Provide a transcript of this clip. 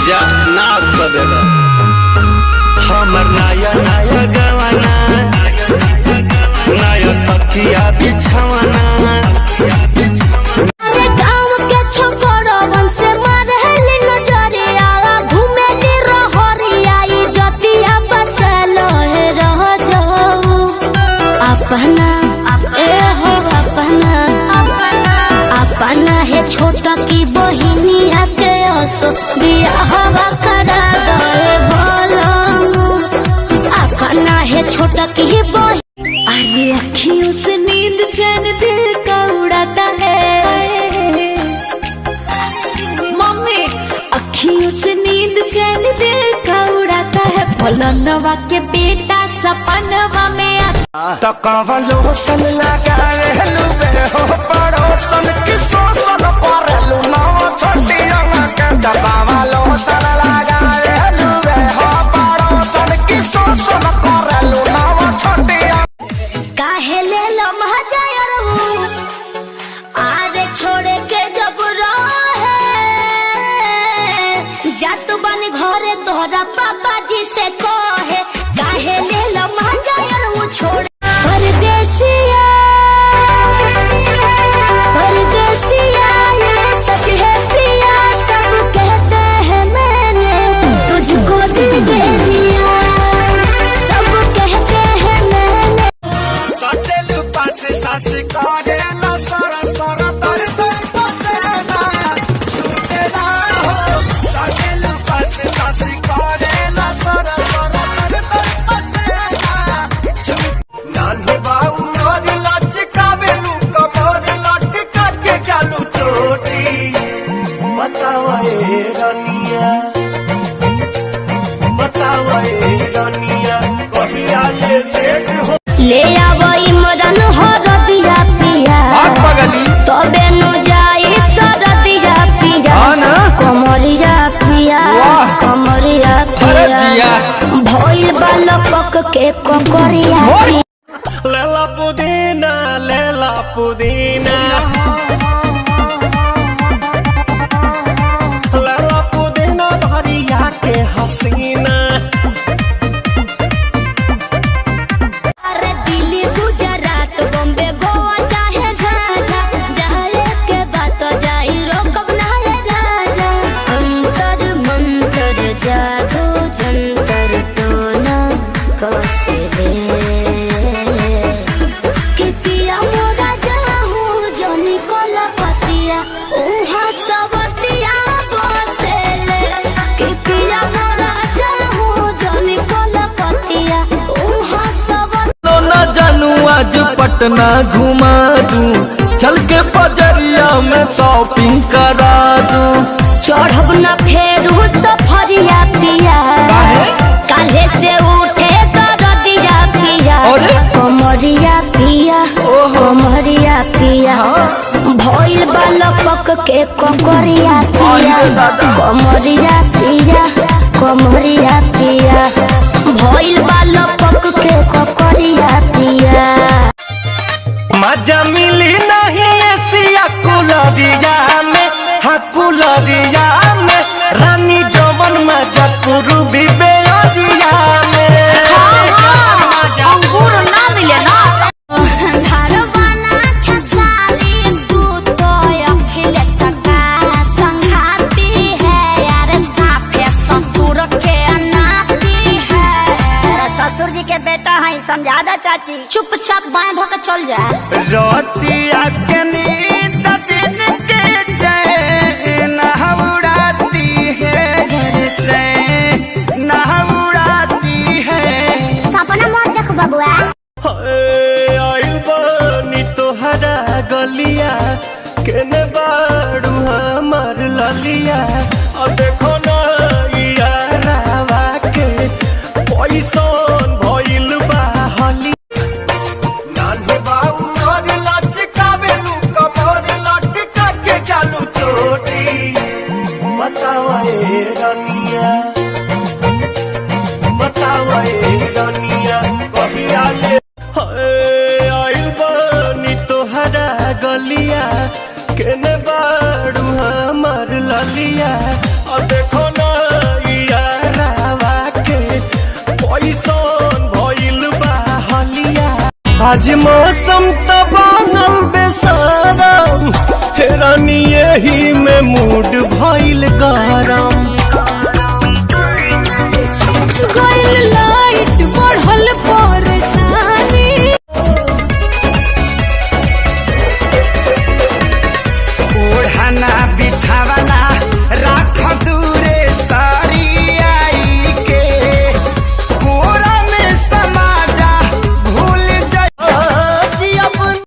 जा नाश कर देला। हमर नया नया गवाना, नया तकिया बिछवाना। अरे गाँव के छोकरवन से मारल नजरिया, घुमेली रहरिया, ई जतिया बचल हे रह जाऊ। अपना ए हो अपना, अपना है छोटा की बहिनिया के असो बियाहवा करा दे बोलम। अपना है छोटा की बहिन। अरे अखियों से नींद चैन दिल का उड़ाता है मम्मी, अखियों से नींद चैन दिल का उड़ाता है, फलनवा के बेटा सपनवा में आता। तकवलो सन लगावेलु बे हो पड़ोसन की सोसन करेलु नव छोटी रंग के। तकवलो सन लगावेलु बे हो पड़ोसन की सोसन करेलु नव छोटी रंग। काहे ले लम्हा जाय रहू, आरे छोड़े के जब रहे जात बन घरे तोहरा पापा जी से कहे। काहे ले लम्हा जाय रहू छोड़। परदेसिया परदेसिया ये सच है पिया, सब कहते हैं मैंने तुझको दिल दे दिया, सब कहते हैं मैंने। सटेल पास सास करेला सारा सारा तर तर पसेना छूटेला हो। सटेल पास सास करेला सारा सारा तर तर पसेना। नानी बाऊ मोर लचकावेलु कमर लटका के चालू चोटी। बतावा ए रनिया, बतावा ए रनिया कहिया ले सेठ हो। ले आवो इमरन हो रतिया पिया, पगली तबे नु जाई सरतिया पिया। हाँ ना? कमरिया पिया, वाह। कमरिया अरे पिया, जिया। भइल बाल पक के ककरिया पिया। लेला पुदीना, लेला पुदीना, लेला पुदीना भरिया के हसीना। अरे दिल्ली गुजरात बॉम्बे गोवा चाहे झाझा, जाए के बात जाई रोकब ना रे राजा। अंतर मंतर जादू जंतर टोना कसे दे कि पिया मोरा जाहू जोनी कोला पतिया, उहाँ सवतिया बसेले। कि पिया मोरा जाहू जोनी कोला पतिया, उहाँ सवतिया। ना जानू आज पटना घुमा दूं, चल के बजरिया में शॉपिंग करा दूं। चढ़ब न फेरू सफरिया पिया, काहे? काल्हे से उठे दरदिया पिया। अरे? कमरिया पिया, कमरिया पिया, भइल बाल पक के ककरिया पिया। अरे दादा। कमरिया पिया, कमरिया पिया, भइल बाल पक के ककरिया पिया। मजा मिली नहीं एसिया कुलरिया में, हाँ कुलरिया में, रानी जवन मजा पूर्वी बेअरिया में। अंगूर ना मिले ना। घरवाना खेसारी तू तो अखिलेश का संघाती है, यार साफे ससुर के अनाती है। ससुर जी के बेटा है, समझा दे चाची। चुपचाप बांध होकर चल जा। रोतिया के नींद दिन के चैन उड़ाती है, चैन उड़ाती है। सपना मत देख बबुआ। आइल बानी तोहरा गलिया, केने बाड़ू हमार ललिया। अब देखो ना यारावा के पैसन भइल बा हली। नान्हे बाऊ मोर लचकावेलु कमर लटका के चालू चोटी। बतावा ए रनिया, बतावा ए रनिया कहिया ले। आइल बानी तोहरा गलिया, केने बाड़ू हमार ललिया। अब देखो ना आज मौसम तबानल बेसारम, हेरानी यही में मूड भइल गरम। गइल लाइट बढ़ल